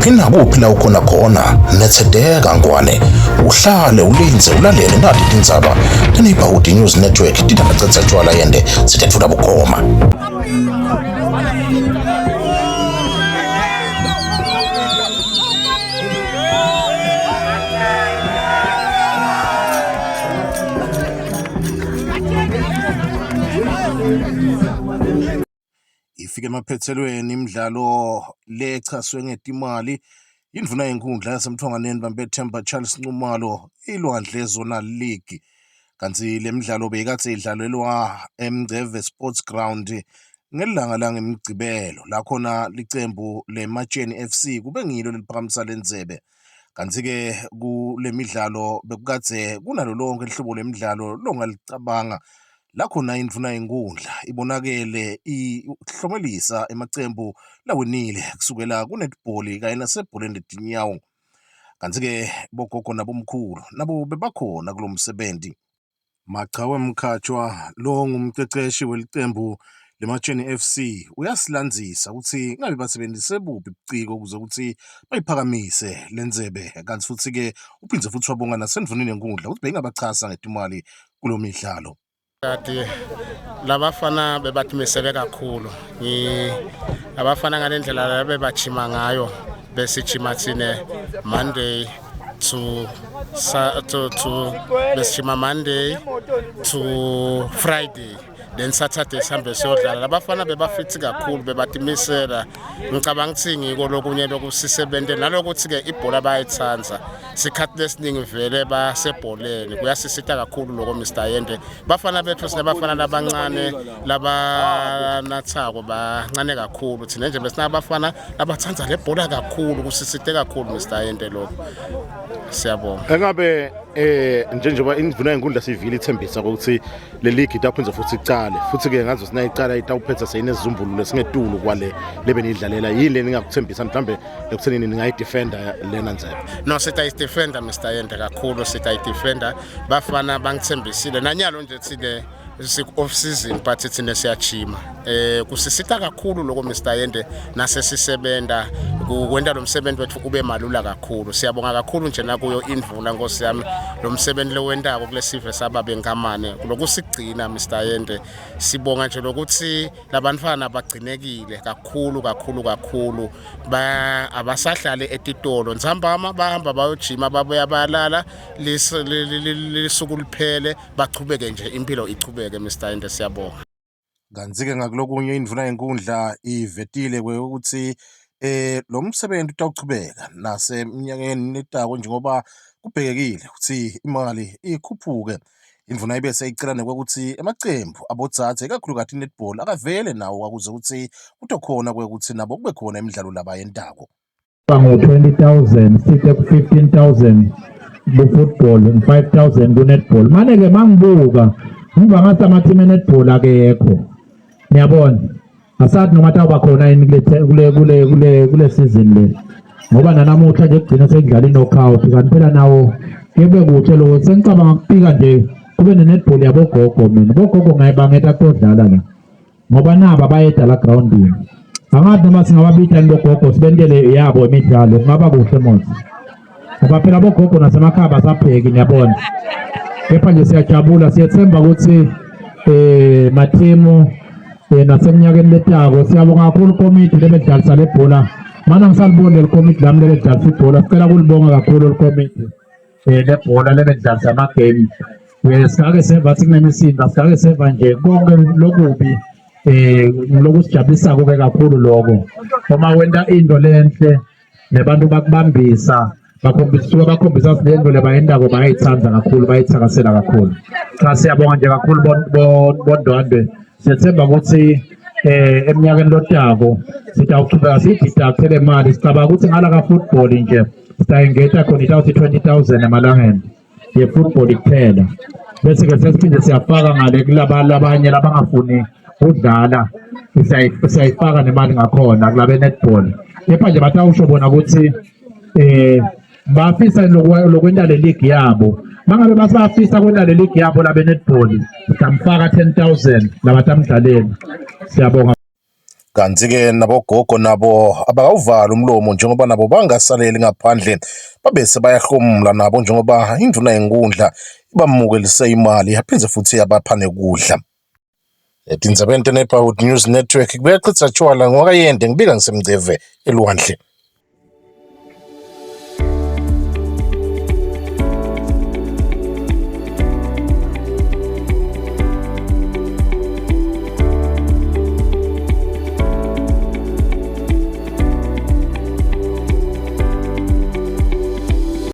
Kuphi nakuphi la ukhona khona, nethedeka Ngwane, uhlale ulindze ulalele nati tindzaba teNeighborhood News Network tindabacetsa tshwala yende sitetfula bukhoma. Ifike emaphethelweni imidlalo lechaswe ngetimali indvuna yenkundla yaseMtfonganeni Bambethemba Charles Nxumalo iLwandle Zonal League kanti le midlalo beyikade idlalelwa eMngceve Sports Ground ngelanga langemgcibelo la khona licembu leMatsheni FC kube ngilo leliphakamisa lendzebe kanti-ke kule midlalo bekukadze kunalo lonke lihlobo lemidlalo longalicabanga La khona indvuna yenkundla ibonakele ihlomelisa emacembu lawinile kusukela ku-netball kanye nasebholeni letinyawo. Kantsi-ke bogogo nabomkhulu nabo bebakhona kulo msebenti. Machawe Mkhatshwa lo ngumceceshi welicembu leMatsheni FC uyasilandzisa kutsi ngabe basebenzise buphi buciko ukuze kutsi bayiphakamise lendzebe kantsi futsi-ke uphindze futsi wabonga nasendvuneni yenkundla kutsi beyingabachasa ngetimali kulo midlalo. Kati labafana bebatimisele kakhulu ngi abafana ngalendlela labebajima ngayo besijima thine Monday to to to besijima Monday to Friday then Saturday sihambe siyodlala labafana bebafithi kakhulu bebatimisela ngicabanga ukuthi ngiko lokunye lokusisebente nalokuthi-ke ibhola bayayithanda sikhathi lesiningi vele basebholeni kuyasisita kakhulu loko Mr Yende bafana bethu sinabafana labancane labanathako bancane kakhulu thina nje besinabafana labathanda le bhola kakhulu kusisite kakhulu Mr Yende lokho siyabonga engabe eh njengoba indvuna yenkundla sivile ithembisa ukuthi le league itawuphindze futhi icale futhi ke ngazo sinayicala itawuphetha seyinezizumbulu lesingetulu kwale lebenidlalela yini le ningakuthembisa mhlambe ekuthenini ningayidefenda lena ndzebe no sitayidefenda Mr Yende kakhulu sitayidefenda bafana bangithembisile nanyalo nje thine siku off season but thina siyajima eh kusisita kakhulu lokho Mr Yende nasesisebenta kwenta lo msebenzi wethu ube malula kakhulu siyabonga kakhulu nje nakuyo indvuna nkosi yami lo msebenzi lowentako kulesive sababe nkamane lokusigcina Mr Yende sibonga nje lokuthi labantfwana bagcinekile kakhulu kakhulu kakhulu ba abasahlali etitolo ntsambama bahamba bayojima babuya bayalala lisuku liphele bachubeke nje impilo ichubeke Mr Yende siyabonga Kantsi-ke ngakulokunye indvuna yenkundla ivetile kwekutsi eh lo msebenzi utawuchubeka naseminyakeni letako njengoba kubhekekile kutsi imali ikhuphuke. Indvuna ibe seyicela nekwekutsi emacembu abodzadze ikakhulukati i-netball akavele nawo ukuze kutsi kutokhona kwekutsi nabo kube khona imidlalo labayentako. Ngo-20,000 sithe ku-15,000 ku-football 5,000 ku-netball mane-ke mangibuka ngiva ngathi ama-team e-netball akekho niyabona asathi noma atawuba khona yini kule kule kule kule kule season le ngoba nanamuhla nje kugcina sekudlala i-knockout kanti phela nawo kebe kuhle lokho sengicabanga kupika nje kube ne-netball yabogogo mina bogogo ngayibangeta kutodlala la ngoba naba bayeda la groundini angazi noma singababita yini bogogo sibentele yabo imidlalo kungaba kuhle mos ngoba phela bogogo nasemakhaya basapheki niyabona kepha nje siyajabula siyethemba ukuthi eh mathimu eh naseminyakeni letako siyabonga kakhulu komiti lebedlalisa lebhola mana ngisaliboni leli komiti lami lebedlalisa ibhola sicela kulibonga kakhulu likomiti eh lebhola lebedlalisa amagame eh singake seva sikunemisindo singake seva nje konke lokubi eh lokusijabulisa ke kakhulu lokho uma wenta into lenhle nebantu bakubambisa bakhombisa suka bakhombisa lento lebayentako bayayithanda kakhulu bayithakasela kakhulu cha siyabonga nje kakhulu bondwandwe siyethemba ukuthi eh eminyakeni lotako sitawuchubeka siyideducte le mali sicabanga ukuthi ngala ka football nje sitayengeta khona itawuthi 20000 emalangeni ye-football kuphela bese-ke sesiphinde siyafaka ngale kulaba labanye labangafuni kudlala siyayifaka nemali ngakhona kulabe netball kepha nje batawusho bona ukuthi eh bafisa lokwenta le league yabo mangabe basafisa kwenta le league yabo labe netball sitamfaka 10000 labatamdlaleni siyabonga. Kanti-ke nabogogo nabo abakawuvali umlomo njengoba nabo bangasaleli ngaphandle babese bayahlomula nabo njengoba indvuna yenkundla ibamukelise imali yaphindze futhi yabapha nekudla. Etindzabeni te-Neighborhood News Network kuyachitha tshwala ngwakayende ngibika ngisemgceve elwandle.